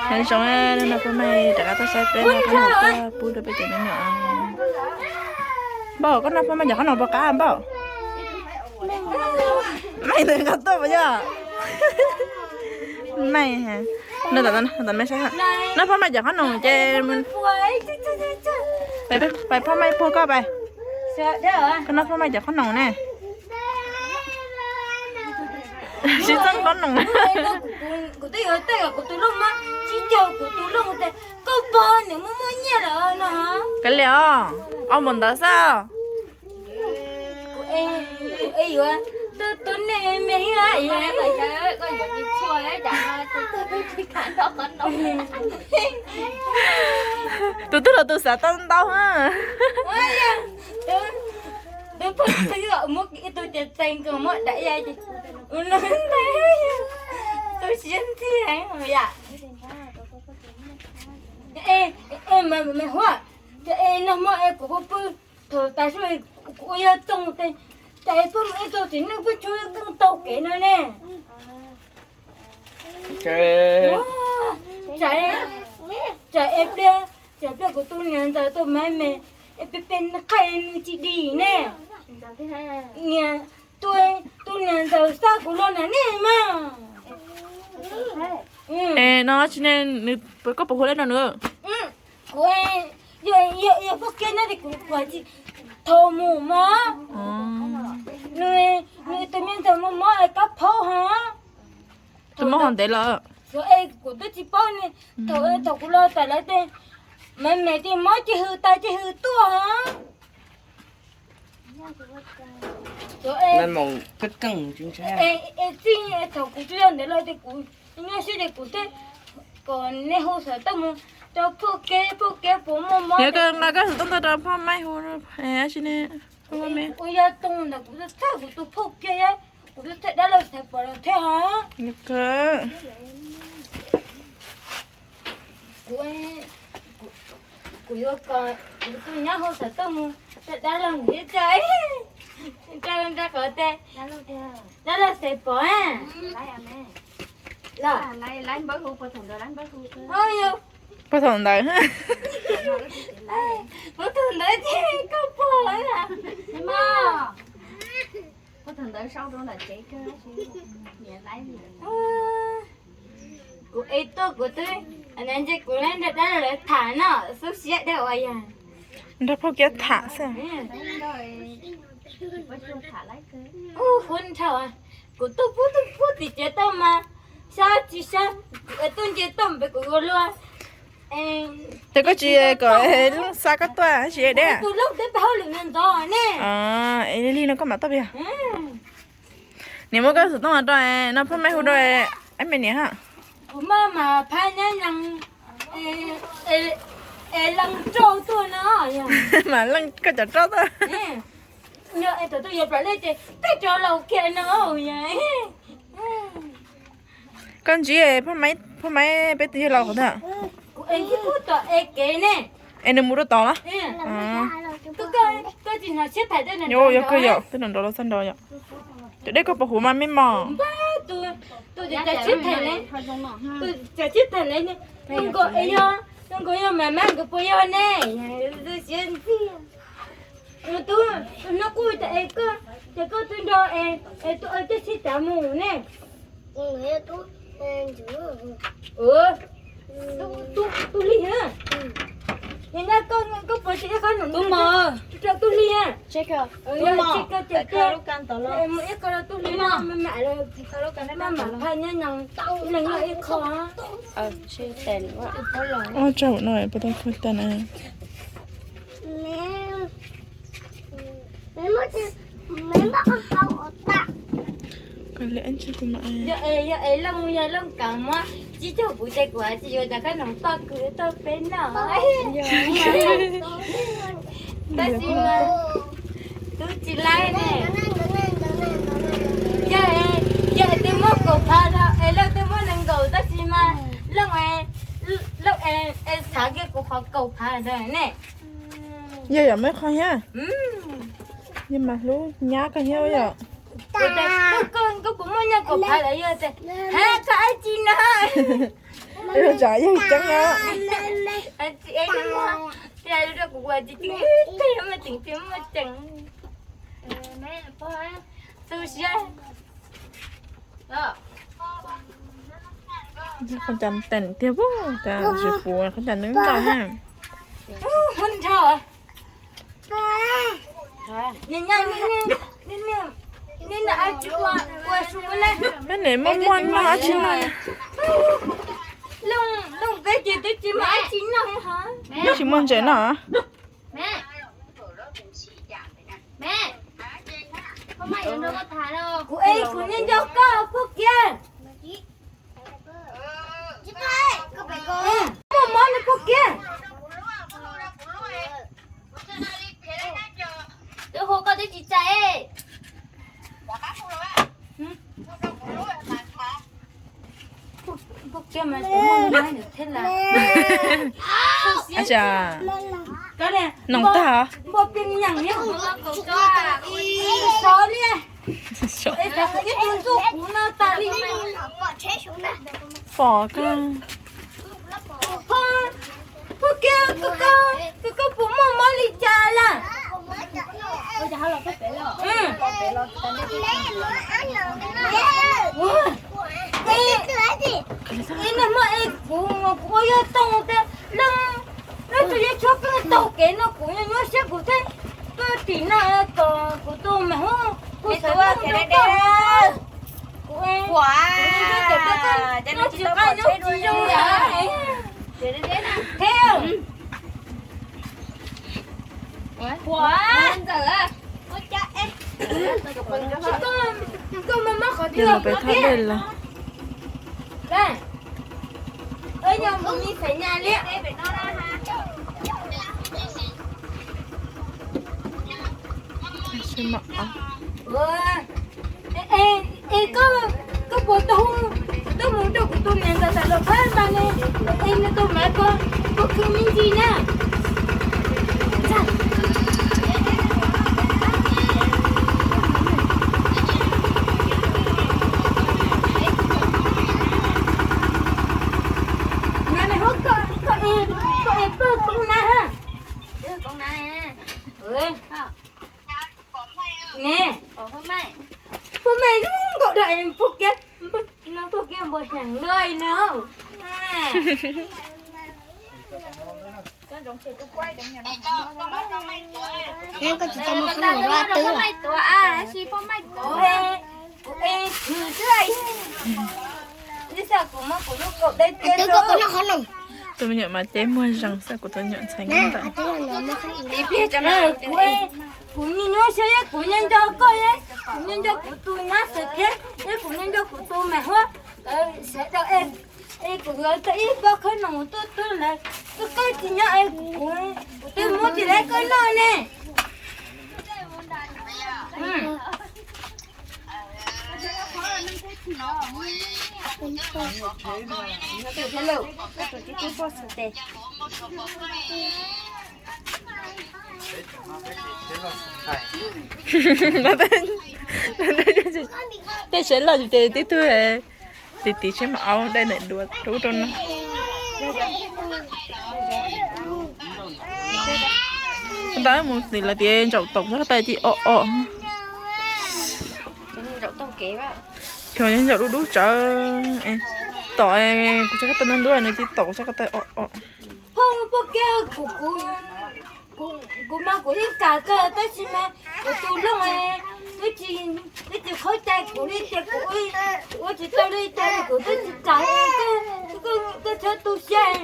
Nyob zoo, no Phaj Maj rov qab tuaj saib peb no, peb no tuaj pub rau peb cov me nyuam. Npauj, koj noj Phaj Maj cov qhob noom puas qab Npauj? Maj nws nqa tuaj puas yog? Maj, noj Phaj Maj cov qhob noom ces pais Phaj Maj puag koj pais. Koj noj Phaj Maj cov qhob noom ne. Sib txeeb qhob noom. Kav liam os, ob npaum ntawd xwb. Tus twg los tus xav tau ntau. Tus siab ntxhi heev yam. Huaj, es nag hmo es kuv pw pw thaum tas su, kuv ua yog toog tes, cas pheej mus ib tug txiv neej pheej tshuab keej taug kev no ne. Tsam, tsam es pliag, tsam pliag kuv tus niam ntxawm tus maiv me es peb peb qhaij nws tsis dim ne. Niam, tus, tus niam ntxawm xa kuv los nram nej mas. Es no tsis ne, nws, koj puas hu li no nws? Kuv, yog, yog phooj kiab no ces kuv, kuv tsis tau mus mas. Nws, nws tus me ntxawm mob mob es kab phaub hos. Tus mob hov ntev lawm. Xyov es kuv twb tsis paub ne. Thaum, thaum kuv los tas lawv tias maiv me tias mob ces hws tas ces hws tuaj hos. Es txij thaum kuv tsis yog ntawd los ces kuv nyob siab ces kuv thiaj kom nej hu xov tooj mus rau phauj Kiab, phauj Kiab puas muaj mob. Yog koj nqa koj xov tooj tuaj rau phauj Maib hu, ua yog toog ntawd kuv txhawj kuv tus phauj Kiab, kuv twb txhawj dab laug Xaiv Pov los thiab hos. Kuv, kuv yuav kom kuv tus nyab hu xov tooj mus rau dab laug nws thiab tso, rau qhov tias dab laug Xaiv Pov. Puag thaum ntawd, puag thaum ntawd ces koj pom lawm. Kuv ev tuaj kuv twb, ntshe kuv nrog dab laug lawv tham no, xub siab dab ua yog nrog phauj Kiab tham xwb. Ub, huv nrhau, kuv tuaj pub tuaj pub tim tsev tuaj mas, sab tsis sab, tuaj nce tuaj pem kuv ua luaj. Ces koj tsis kom Looj xa koj tuaj tsis deb? Tus Looj twb pab hauj lwm ntxov ne. Li no koj mam tuaj pem. Niam muab koj xov tooj rau no, phauj Maib hu rau Maib me niam ha. Kuv maj mam phaj nyab Leej, es Leej rau tuaj no. Mam Leej koj cov rau tuaj. Yog es thaum twg yuav plam lej ces peb rov laus kiag no. Koj ntsib phauj Maib, phauj Maib peb twb yog laus qhov twg? Kuv es ntsib pub tom es kev ne. Es nws mus rau tod los? Yog kawg yog, twb nrov nrov los txog nrov yom. Cov dej koj puas huv mas me mos? Tus, tus cov sib tham ne, tus cov sib tham ne, nkaus yog, nkaus yog mas mas nkawd puas yog ne? Siab ntxij. Tus, tus no kuj tas es koj, ces koj twb nrog es tus ua coj sib tav mus ne. Tus lig, koj puas tsis ib qho num rau tus lig? Tus lig, ib qho rau tus lig, maj mam phaj nyab Leej ib qho. Ua tsaug no puas tau khuj tag na. Yog es Leej, yog Leej kam muab tsis cog kuv ces kuv tsis yuav cov kab noog poj kws tuaj peb noj. Tab sis mas tub tsis laib ne. Yog, yog twb muab kaum phav los es Leej twb muab nees nkaum, tab sis mas Leej, Leej es xav kiag kuv qhov kaum phav ntawd ne. Yog yog muaj qhov thiab. Yog mas hlub nyab koj thiab yom. Koj puas muaj nyaj kaum phav lawm yog tias, ha, koj ab tsi no. Tsam yog ceeb na. Qhov cas teem tiag, qhov cas tsis puv, qhov cas nws ntau na. Peb niam muaj muaj noj dab tsi no? Tsis muaj ntses noj. Kuv es kuv nco nco koj, Phuj Kiab. Muaj mob no, Phuj Kiab. Twb hu koj twb tsis txais. Phuj Kiab mas twb muaj mob nws thiab las. Noog tag. Npua pia nyeem li. Sov li. Ib tug ntxub kuv no tas li. Fom koj. Phuj Kiab, koj puas muaj mob li cas lawm? Ib nag hmo es kuv mus kuv ua yog toog tes leej, leej twg yeej tshuab pheej taug kev no kuv nyuaj nyuaj siab kuv thiaj tuaj tim no kom kuv tus me hub kuv xav leej tau. Kuv, kuv tsis nco txawm koj, koj tsis qab nyob tsis zoo lawm. Thiab Ua ntxawm, koj mob mob qhov twg los peb thaj dej los. Nyob mus ni feem nyaj li. Es koj puas tau, koj mus rau kuv tus niam ntxawm tas los phab mas ne, es nws tus mas koj, koj khwv me ntsis na. Nyob ne, koj es pawg koob na ha. Ne, pub me nkaus da, pub kiag, pub kiag npua heev luaj no. Koj tsis tau muaj qhob noom dua twb. Kuv es khwv xwb. Li xyov kuv muab kuv lub kaum dej tiab rau. Tus me nyuam mas ces muag zeeg xwb, kuv tus me nyuam ntxhais ntawd. Kuv, kuv nyuaj nyuaj siab, kuv nco nco koj, kuv nco nco kuv tus nyab xwb thiab, kuv nco nco kuv tus me huab, sawv daws es kuv yuav tau ib pob qhob noom tuaj tuaj lawm, koj tsis nyob es kuv twb muab tsis lawv koj noj ne. Tej tsev loj ces tib tug tiv tiv tsheb ma au dai ntawm duav rau ub rau no. Ntawd mus tim lawv tias ntsaum toom txog qab tais ces o o. Cov ntsaum dub dub tsawv, tom kuv txog qab tais no ntuj nws tiv toom txog qab tais o o. Phauj, poj kiab, kuv, kuv mas kuv yeej kam kawg tab sis mas kuv tus looj twb tsis, twb tsis qhov cai kuv li tias kuv ua tsis tau li cas kuv twb tsis kam, koj txhob tu siab.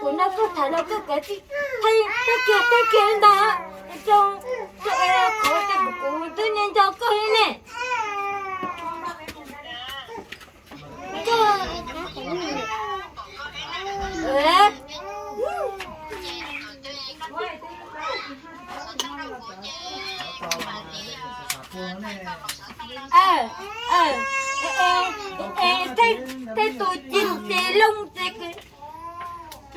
Kuv nrog koj tham los koj kav tsij thaij kiag thaij kiag ntag, rau qhov tias kuv twb nco nco koj li ne. Tej tus cim ces loo ces tus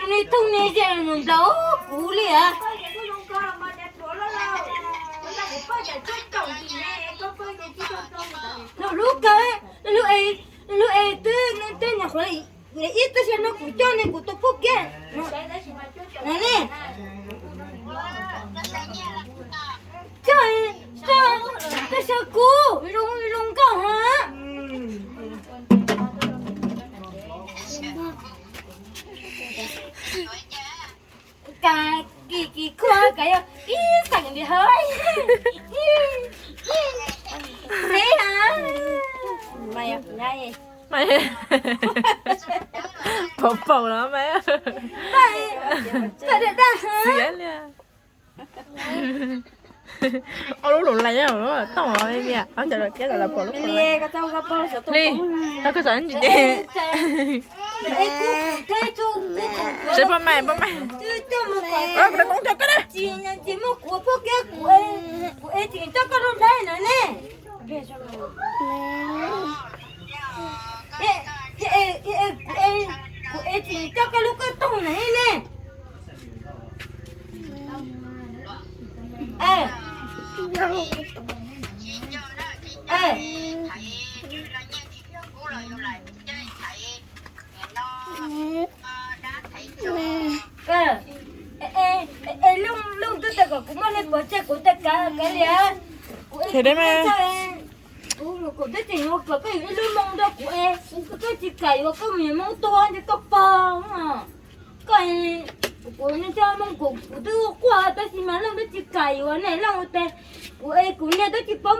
ni thooj ni ze mus nplaum kuv li as. Lub kawg, lub es, lub es twb, twb nyuam qhuav Ib tug xyov no kuv coj ne kuv tus phooj ywg no ne. Coj, coj, coj xyov kuv zoo zoo nkauj hov. Ka kis kis khuab ka yog ib xeem li hov. Xib hov. Pom paum los mas. Xiav li. Ob lub lus lais tooj li, ob cov los kiab los pom lub li. Tau koj xav ntsis ces. Seb poj mais, poj mais. Kuv es tsis coj koj lub koj toog na ne. Looj twb tau kom kuv muaj nej pov tseg kuv tau kav kav liam. Kuv es kuv twb tseem yuav kom koj yuav ib lub moo rau kuv es koj tsis kam yuav koj mus yuav moo tuag ces koj pog. Koj, kuv nej coj moo kuv kuv twb quaj tab sis mas Looj twb tsis kam yuav ne Looj ua tes. Kuv es kuv niag twb tsis paub